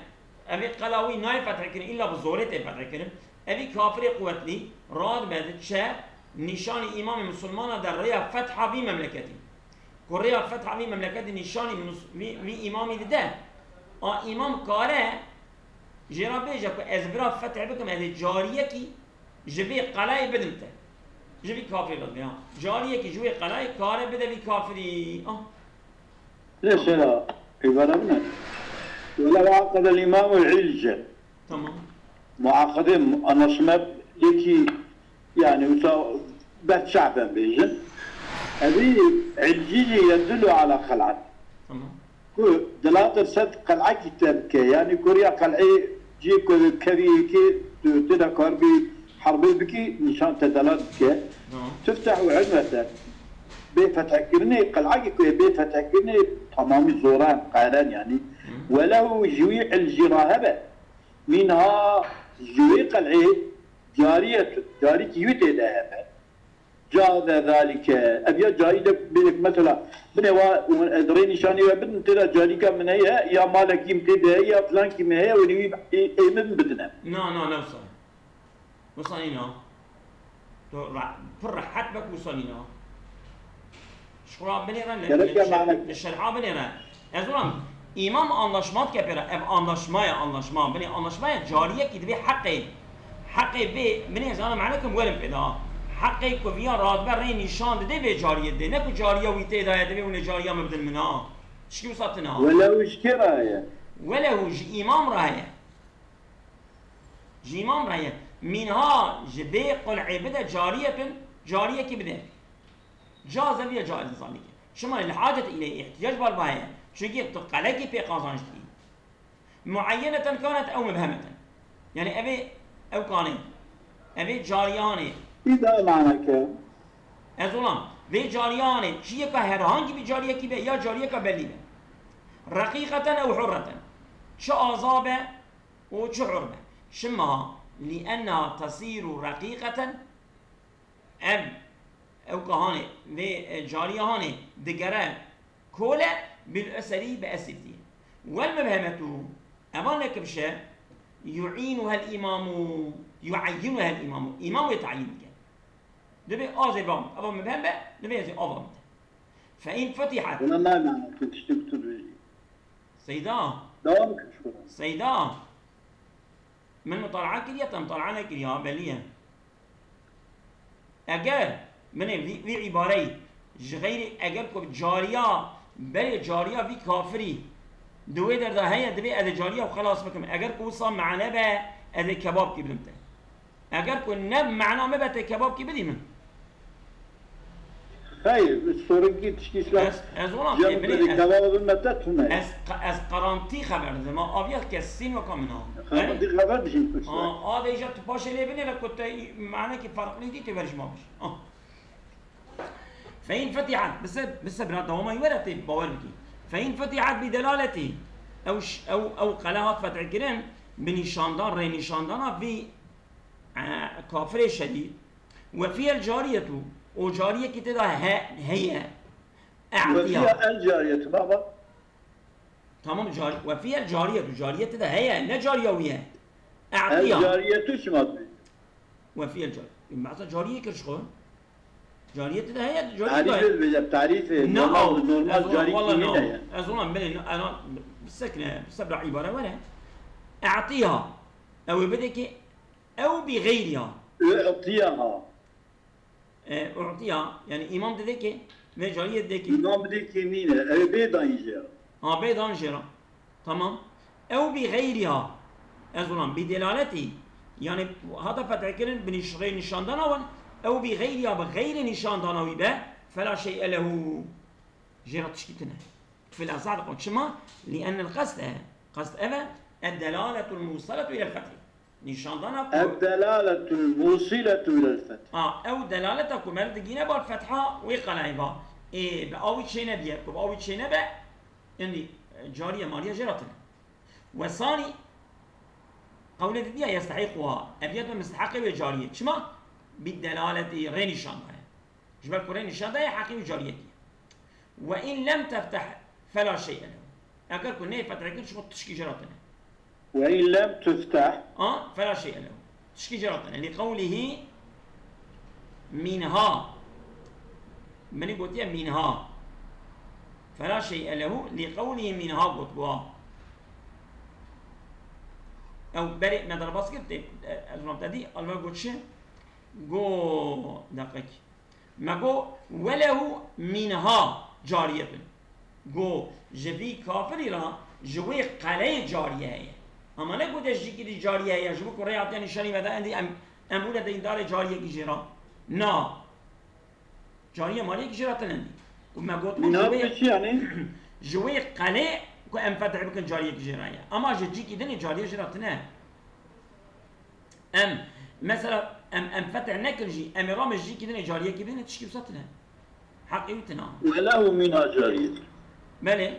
Evê qela wî nayê fethkirin, îlla bi zorê tê fethkirin. Evî kafirê quwetlî radibe diçe nîşanî îmamê musulmana de rêya fetha vî memleketî. Ku rêya fetha vî memleketî nîşanî mus-, vî, vî îmamî dide, a îmam kare jê re bêje ku ez vira feth bikim, ez ê cariyekî ji vê qelayê bidim te. Ji vî kafirî re dibe, ha. Cariyekî ji wê qelayê kare bide vî kafirî. Ah. Mesela, îbare bine. Welew aqede îmamu ilce. Tamam. Muaqede, anlaşma yekî, yani, wisa berçav ben bêjin. Evî ilci jî yedullu ala xelat. Tamam. Ku dilatir ser qel'ekî te bike, yanî ku riya qel'ê cihê ku kevî yekê tu tê de karbî herbê bikî, nîşan te delal dike. Tamam. Tuftehu unwete. Bê fethkirinê, qel'ekî ku yê bê fethkirinê tamamî zoran, qeren yanî. Welehu ji wî ilcî ra hebe. Mînha ji wî qel'ê cariyetun, carîkî wî tê de hebe. Caze zalike. Ev ya carî de bênek mesela binê wa ez rê nîşanî we bidin tê de carîka min heye ya malekî min tê de heye ya filankî min heye wê wî ê, ê min bidine. Na, na, ne wisa. Wisa nîna. Tu ra- pir rehet be ku wisa nîna. Ji xwe binêre li, Gerek li, ya şer- manek. Li şer'a binêre. Ez ulan îmam anlaşma dike pê re. Ev anlaşma ye, anlaşma. Binê anlaşma ye, cariyekî divê heqê. Heqê vê, binê ez ana mane kim werim pê da. Heqê ku viya radibe rê nîşan didê vê cariyê didê. Ne ku cariya wî tê da ye, divê hûn ê cariya min bidin min ha. Tişkî wisa tune ha. Welew ji kê re heye? Welehu ji îmam re heye. Ji îmam re heye. Mînha ji vê qul'ê bide cariyetun, cariyekî bide. Caze viya caiz zalike. Çima li hacet îleyh, îhtiyac bar va heye. Çunkî tu qelekî pê qazanç dikî. Muayyeneten kanet ew mubhemeten. Yani evê ew kanê. Evê cariyanê. Îda maneke. Ez olam. Vê cariyanê çiyeka herhangî bir cariyekî be ya cariyeka belî be. Reqîqeten ew hurreten. Çi aza be û çi hur be. Çima? Li enneha tesîru reqîqeten. Ev, ew ka hanê, vê, e, cariya hanê digere kole bil eseri bi esîrtî. Wel mubhemetu, evan ne kifşe, yu'înuhel îmamu, yu'eyyinuhel îmamu. Îmam wê tayîn dike. Divê azê bam, evan mubhem be, divê ez ê ava bide. Fe in futihat. Buna nayman, tu tiştê ku tu dibêjî. Seyda. Dewam kir ji xwe. Seyda. Min mutalaa kiriye, te mutalaa nekiriye, ha, belî ye. Eger, binê vî, vî îbareyî, ji xeyrî eger ku cariya, berê cariya vî kafirî, di wê derda heye, divê ez ê cariya xwe xelas bikim. Eger ku wisa mane be, ez ê kebabkî bidim te. Eger ku ne mana me be te kebabkî bidî min. Xeyr, sorinkî tiştî sor. Ez, ez olam, Cem, e, binê, binê, ez, kebaba bin me te tune. Ez, ez qarantî xeber didim. Ma aviya kesîn weka min ha. Qarantî xeber dijî tu. Ha, a de îja tu paşê lê binê re ku te manekî farqlî dî tu ver ji ma bir. Ah. Fe in fetihat, bise, bise bira dawama were tê bawer bikî. Fe in fetihat bi delaletî. Ew ş-, ew, ew qele hat fethkirin bi nîşandan, rê nîşandana vî, e, kafirê şedîd. Ve fiyel cariyetu, o cariyekî tê de he-, heye. E'tiya. Ve fiya el cariyetu, baba. Tamam, cari-, ve fiyel cariyetu, cariyê tê de heye, ne cariya wî ye. E'tiya. El cariyetu çima dibê? Ve fiyel cari-, e, mesela cariyê kir ji xwe. Cariyê tê de heye, cariyê de. Tarîf bêje, tarîf, e, normal, normal carî kî nîne ye. Ez olam, belê, ana, sekine, sebra îbare were. E'tiya. Ew ê bidê ki, ew bi xeyriya. E'tiya ha. E, u'tiya, yani îmam dide ki, vê cariyê dide ki. Îmam dide ki nîne, ew bê dayîn jê re. Ha, bê dan jê re. Tamam. Ew bi xeyriha. Ez olam, bi delaletî. Yani hata fethkirin, bi nîş-, rê nîşandana wan, ew bi xeyriha, bi xeyrê nîşandana wî be, fela şey'e lehu. Jê re tişkî tine. Fil esah diqo. Çima? Li ennel qesde. Qesd ev e, ed delaletul museletu ilel fethî. Nîşandana ku. Ed delaletul musiletu ilel feth. Ha, ew delaleta ku meriv digîne bar fetha wê qelayê va. Ê, bi awî çênebiye, ku bi awî çênebe, êndî, e, cariye mariye jê re tune. Wesanî, qewlê didiya yestehîquha, ev yet be misteheqê wê cariyê. Çima? Bi delaleti rê nîşan daye. Ji ber ku rê nîşan daye heqî wî cariyekî ye. Ve in lem tefteh fela şey'e lehu. Eger ku neyê fethekir ji xwe tişkî jê re tune. Ve in lem tufteh. A, fela şey'e lehu. Tişkî jê re tune. Li qewlihî minha. Min gotiye minha. Fela şey'e lehu. Li qewlihî minha gotbû. Ew berê me derbas kir, tê, ez wan te dî, alve got çi? Go, deqek. Me go, "Welehu minha cariyetun." Go, ji vî kafirî re ji wê qeleyê cariye heye. Ama ne gote ji cîkî dî cariye heye, ji bo ku rê hatiye nîşanî me de, endî em, em bûne deyndalê cariyekî jê re. Na. Cariye mariyekî jê re tine dî. Ku me got, ji Minha wê, pêşî yanî? Ji wê qelê ku em fetih bikin cariyekî jê re ye. Ama ji cîkî dinê cariye jê re tine. Em, mesela, em, em fetih nekin jî, em ê ramin ji cîkî dinê cariyekî bidin, tişkî wisa tine. Heqê wî tine. Welehu minha cariyetun. Belê.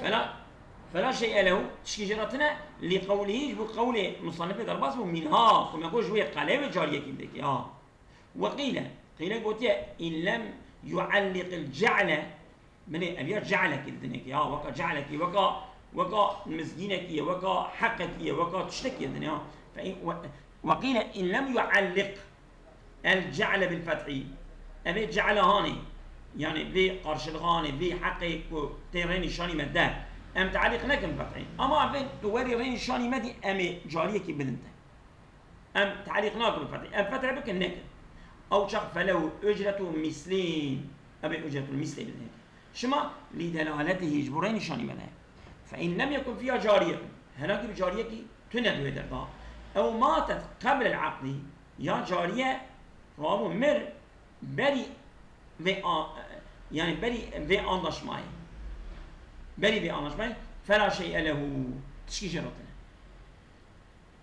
Fela, fela şey'e lehu, tişkî jê re tine, li qewlihî, ji bo qewlê musannifê derbas bû, minha, ku me got ji wê qelê wê cariyekî bidekî, ha. Ve qîle, qîle gotiye, in lem yualliqil ce'le, Binê ev ya ce'lekî li dinekî, ya, weka ce'lekî, weka, weka mizgînekî ye, weka heqekî ye, weka tiştekî ye dinê, ya. Fe in, ve, ve qîle in lem yualliq el ce'le bil fethî. Ev ê ce'le hanê, yanî vê qarşilixa hanê, vê heqê ku tê rê nîşanî me de. Em te'lîq nekin fethî. Ama ev ê tu werî rê nîşanî me dî, em ê cariyekî bidin te. Em te'lîq nakin bi fethê. Em fethê bikin, nekin. Ew çax felehu ucretu mislin. Em ê ucretul mislê bidin. Şima li delaletihî ji bo rê nîşanî me de. Fe in lem yekun fiha cariyetun. Hinakî bi cariyekî tune di wê derda. Ew matet qebl el aqdî. Ya cariye rabû mir berî vê a, yani berî vê anlaşmayê. Berî vê anlaşmayê. Fela şey'e lehu. Tişkî jê re tine.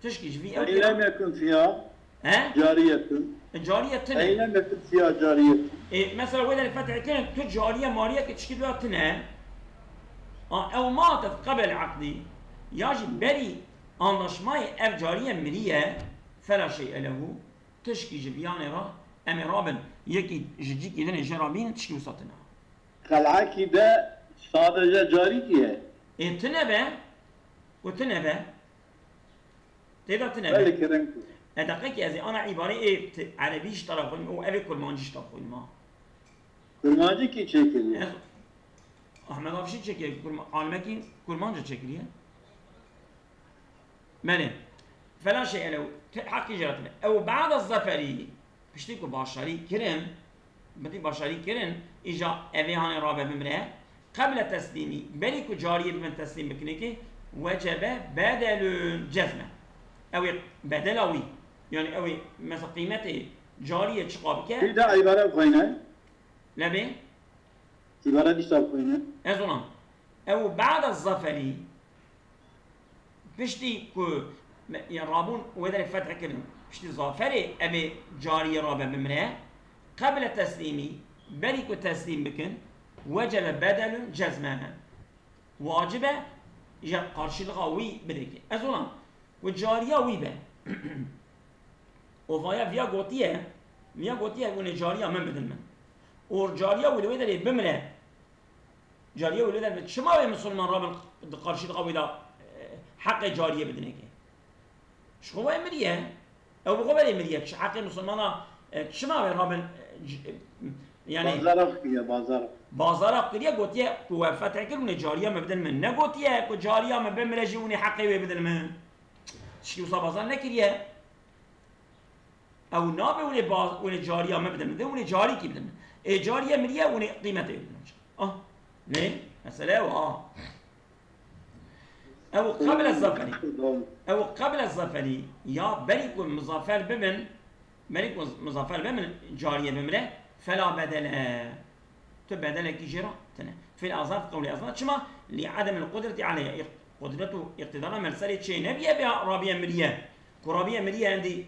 Tişkî ji vî ew Ey lem yekun fiha He? Cariyetun. E, cariye tune. Ey lem yekun fiha cariyetun. E, mesela wê derê fetih kirin, tu cariye mariyeke tişkî duya tune. A, ew matet qebel aqdî. Ya jî berî anlaşmayê ev cariye miriye, fela şey'e lehu. Tişkî ji viyanê re, em ê rabin, yekî ji cîkî dinê jê re bînin, tişkî wisa tune. Qel'ekî de sadece carîkî ye. E, tune be. Ku tune be. Tê de tune be. Belê kerem ku. E, deqekî ez ê ana îbarê ê ti-, erebî ji tara xwînim û ev ê kurmancî ji tara xwînim ha. Kurmancî kî çêkiriye? Ez Ahmet Afşîn çêkiriye, kurma-, alimekî kurmanca çêkiriye. Belê. Fela şey'e lehu, te-, heqî jê re tine. Ew ba'de zeferi. Piştî ku başarî kirin, bitî başarî kirin, îja evê hanê rabe bimre, qeble teslîmî, berî ku cariyê bibin teslîm bikinê kê, wecebe bedelun cezme. Ew ê bedela wî, yani ew ê mesela qîmetê cariyê çiqa bike. Bir de îbare bixwîne. Lebê? Îbare dîsa bixwîne. Ez ona. Ew ba'de zaferi, Piştî ku me, ya rabûn wê derê feth kirin, piştî zaferê em ê cariyê rabe bimre, qeble teslîmî, berî ku teslîm bikin, wecebe bedelun cezmen. Wacib e, ya qarşılığa wî bidin ki. Ez ona, ku cariya wî be. O vaya viya gotiye, viya gotiye, hûn ê cariya min bidin min. Û cariya wî li wê derê bimre, Cariye wê lê derbe. Çima wê misilman rabin di qarşî diqa wê de, e, heqê cariyê bidinê kê? Ji xwe wê miriye. Ew bi xwe berê miriye. Çi heqê misilmana, e, çima wê rabin, e, c-, e, yani Bazara kiriye, bazara. Bazara kiriye, gotiye ku we fetih kir, hûn ê cariya me bidin min. Ne gotiye ku cariya me bimire jî hûn ê heqê wê bidin min. Tişkî wisa bazar nekiriye. Ew nabe hûn ê ba-, hûn ê cariya me bidin min. Dê hûn ê carîkî bidin min. Ê cariye miriye, hûn ê qîmetê bidin min. Ah, ne? Mesele ew a. Ew qeble zaferi. Ew qeble zaferi. Ya berî ku muzafer bibin, berî ku muzafer bibin, cariye bimire, fela bedele. Tu bedelekî jê re tine. Fil azaf qewlê azaf. Çima? Li ademil qudreti aleyha. Î-, qudret û îqtidara me li serê çê nebiye, be rabiye miriye. Ku rabiye miriye endî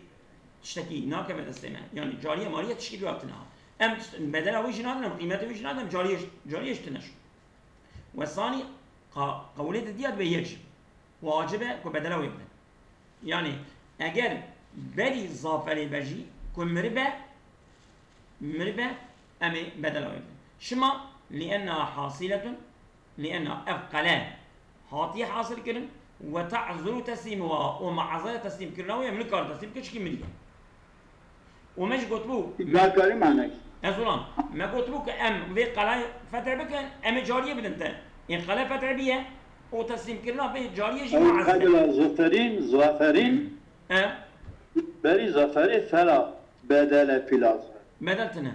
tiştekî nakeve destê me. Yani cariye mariye tişkî duya tine ha. Em tişt-, bedela wî jî nadin, em qîmetê wî jî nadin, em cariye, cariye jî tine şû. Wesanî qa-, qewlê didiya dibe yek jî. Wacib e ku bedela wê bidin. Yani eger berî zaferê be jî ku miribe, miribe, em ê bedela wê bidin. Şima, lienna hasiletun, lienna ev qele hatiye hasil kirin, ve ta'zuru teslîmuha, û meazaya teslîm kirina wê, em nikarin teslîm bikin, çikî miriye. Û me jî gotibû, Nakarî manekî. Ez ulan, me gotibû ku em vê qelay fetih bikin, em ê cariyê bidin te. Ê qele fetih biye, û teslîmkirina vê cariyê jî Ew muazze. Qebla zaferîn, zaferîn. E? Berî zaferê fela bedele fîl azfer. Bedel tune.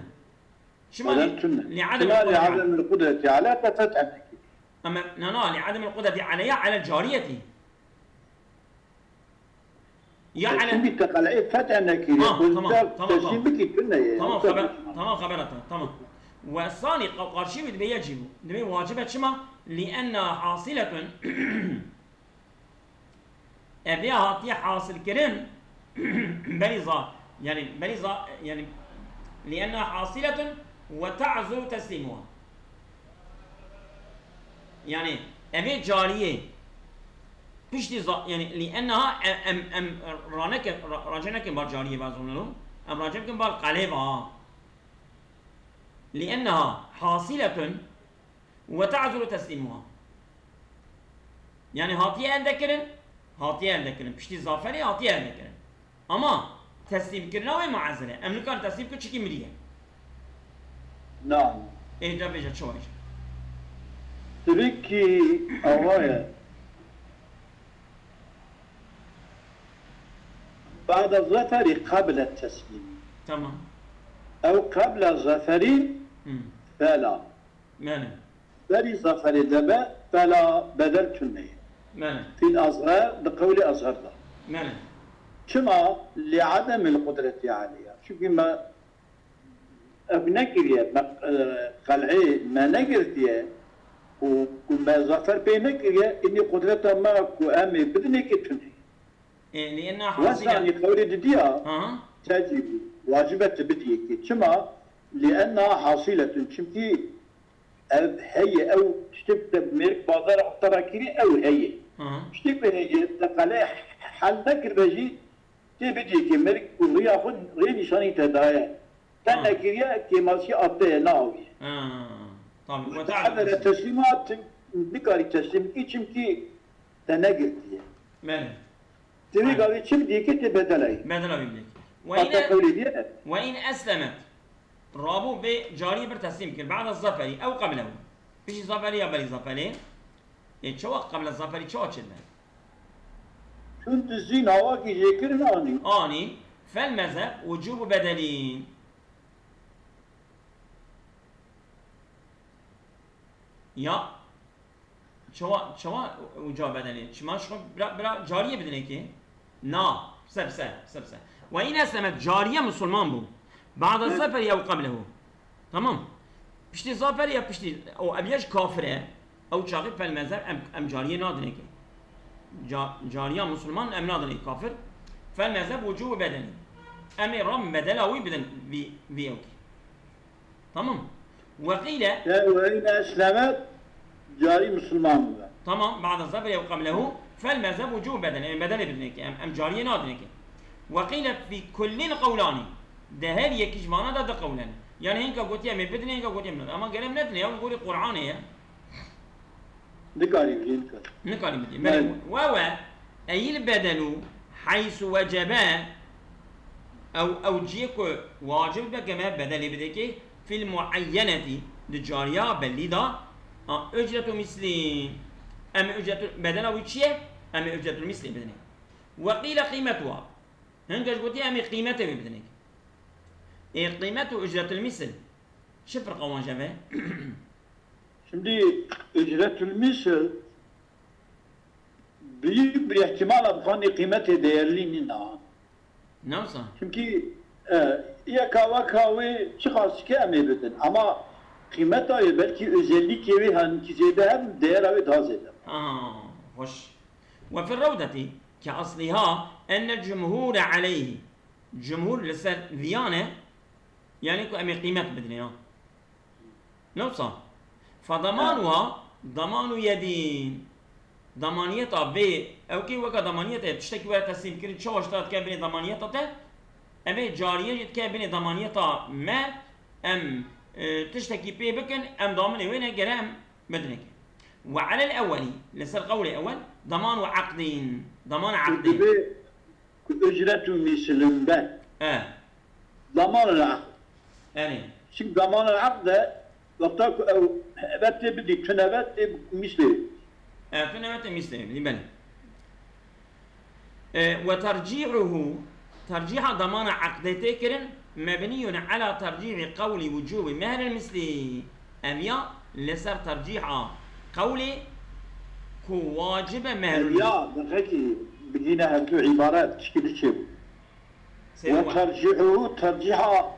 Çima Bedel tune. Li adem Çima li kudreti. Adem kudreti alaka fethen nekir. Ama, na, na, li adem kudreti aleyha ala cariyeti. Ya E, ala Şimdi teqale'yê fethen nekir. Ha, tamam, tamam, tamam. Teslim biki tune ye. Tamam, haber, tamam, haber ata, tamam. Ve sani ka-, karşı bir beye cibu. Dibê wacibe çima? Li enna hasiletun. Ev ya hatiye hasil kirin berî za-, yani berî za-, yani li enna hasiletun ve ta'zuru teslimuha. Yani evê cariyê piştî za-, yani li ennaha em, em, em ranekin, ra-, race nekin bar cariyê bazonelo. Em race bikin bar qelê va. Li ennaha hasiletun ve ta'zuru teslimuha. Yani hatiye elde kirin, hatiye elde kirin. Piştî zaferê hatiye elde kirin. Ama teslîmkirina wê muezile. Em nikarin teslîm bikin çikî miriye. Na. Ê, ca bêje, çi wayî? Tabii ki awa ye. Ba'da zaferi qabla teslim. Tamam. Ew qabla zaferi Hı. fela. Mene. Berî zaferê de be, fela bedel tune ye. Mene. Fîl azher, di qewlê azher de. Mene. Çima? Li ademil qudreti aleyha. Çünkü me ev nekiriye, me, e, qel'ê me negirtiye û ku me zafer pê nekiriye, înî qudreta me ku em ê bidinê ki tune ye. E, li enna Wesa hasile. Li qewlê didiya, Aha. tecîbû, wacibe tu bidiyê ki. Çima? Li enna hasiletun. Çimkî ev heye, ew tiştê ku te mêrik bazara xwe te rakirî, ew heye. Aha. Tiştê ku heye, te qele hel nekiribe jî, tê bidiyê ki mêrik ku riya xwe rê nîşanî te daye. Te Ha. nekiriye, kêmasî a te ye, ne awiye. Ha. Tabii. Ve Ve te'zuru te'zere teslim. Teslîmat, nikarî teslîm bikî, çimkî te negirtiye. Belê. Tevî Aynen. gavê çi bidî ki tê bedela yî. Bedela wî bidî. Ve Hata in, qewlê diye. Ve in eslemet. Rabû bê cariyê bir teslîm kir. Ba'da zaferi ew qeblehu. Piştî zaferî ya berî zaferî. Ê, çawa qebla zaferî çawa çêdibe? Çûn dizîn awa ki jêkirin anî. Anî. Fel mezheb wucûbu bedelîn. Ya Çawa, çawa uca bedelê? Çima şo bira, bira cariyê bidinê ki? Na. Pise, pise, pise, pise. Ve in eslemet, cariye musulman bû. Ba'da Hı. zaferi ew qablehu. Tamam. Piştî zafer ya piştî, o ev ya ji kafir e. Ew çaxî fel mezheb em, em cariyê nadinê ki. Ca-, cariya musulman em nadinê kafir. Fel mezheb wucûbu bedeli. Em ê ram bedela wî bidin vî, vî ew ki. Tamam. Ve qîle. Ya, ve in eslemet, carî Müslüman bû. Tamam, ba'da zaferi ew qablehu, fel mezheb wucûb bedel, em bedelê bidinê ki, em, em cariyê nadinê ki. Ve qîle fî kullin qewlani, de her yekî ji vana de du qewlen. Yani hinka gotiye em ê bidinê, hinka gotiye em nadinê. Ama gere em nedinê, ew li gorî Qur'anê ye. Nikarî bidî, nikar. Nikarî bidî. Belê. Belê. Ve we, eyil bedelu, heysu wecebe, ew, ew ciyê ku wacib be, ke me bedelê bidê ki, fil muayyeneti, di cariya belî da, a, ücretu mislin. Em ücretu, bedela wî çi ye? Em ücretul mislê bidinê. Ve qîle qîmetuha. Hinge ji gotiye em ê qîmetê wê bidinê. Ê qîmet û ücretul misl. Çi firqa wan ji ve? Şimdi ücretül misl büyük bir ihtimal bi xwe qîmetê değerli nîna. Ne wisa? Çünkü, e, yeka weka wê çiqas ke em ê bidin. Ama qîmeta wê belkî özellikê wê hingî zêde hebin, değera wê daha zêde. Ha, hoş. Ve fir rewdeti ke asliha enne cumhûre aleyhi. Cumhûr li ser viyan e, yanî ku em ê qîmet bidinê ya. Ne wisa? Fedamanuha damanu yedin. Damaniyeta vê, ew kê weka damaniyeta ye, tiştekî were teslîm kirin, çawa ji te re dike binê damaniyeta te, em ê cariyê jî dike binê damaniyeta me, em, e, tiştekî pê bikin, em daminê wê ne gere em bidinê ke. Ve alel ewwelî, li ser qewlê ewwel, damanu aqdin, damana aqdê. Ku ücret û mîsilin be. E. Damanul aqd. Erê. Şimdi damanul aqd de wexta ku ew hebet tê bidî, tu nebet tê mîslê. E, tu nebet tê mîslê bidî, belê. E, ve tercî'uhu, Tercîha damana eqdê tê kirin, mebniyun ala tercîhî qewlî wucûbî mehril mislî. Ev ya li ser tercîha qewlê ku wacib e mehrul mislî. Ya, dixekî bigîne her du îbaret, tişkî diçe. Seyr Ve wa. tercîhu, tercîha,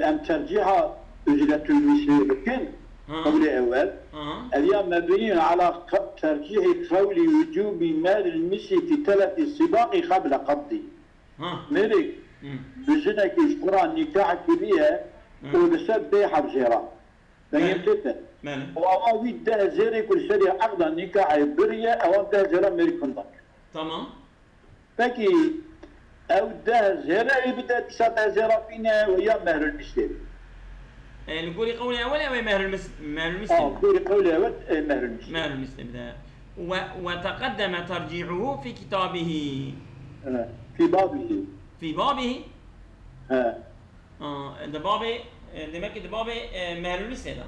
em tercîha ücretul mislî bikin, Ha. qewlê ewel. Ha. Ev ya mebniyun ala q-, tercîhî qewlî wucûbî mehril mislî fi telefi sibaqî qebla qebdî. Ha. Mêrik, Hı. bi jinekî ji xwe re nîkah kiriye Hı. û li ser deh heb jêra. Dengê Belê. tê te. Belê. Û awa wî deh jêrê ku li serê eqda nîkahê biriye, ewa deh jêra mêrik hinda. Tamam. Pekî, ew deh jêre ê bide dîsa deh jêra bîne û ya mehrul mislê. E, li gorî qewlê ewel ew ê mehrul mis-, mehrul mislê Aa, bide. Gorî qewlê ewel, e, mehrul mislê. Mehrul mislê bide. Ve, ve teqeddeme tercîhuhu fî kitabihî. Evet. Fî babihî. Fî babihî? He. Aa, di babê, e, demek ki di babê, e, mehrul mislê de.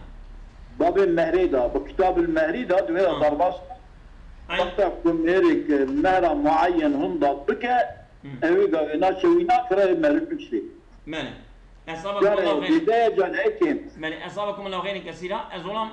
Babê mehrê de, bi kitabul mehrî de, di wê de Ha. derbas. Ay. Wexta ku mêrik, e, mehra muayyen hinda bike, Hı. ew ê gavê naçe wî nakire mehrul mislê. Belê. Esaba Can kuma ew lawxên. dide can ekin. Belê, esaba kuma lawxên kesîra, ez olam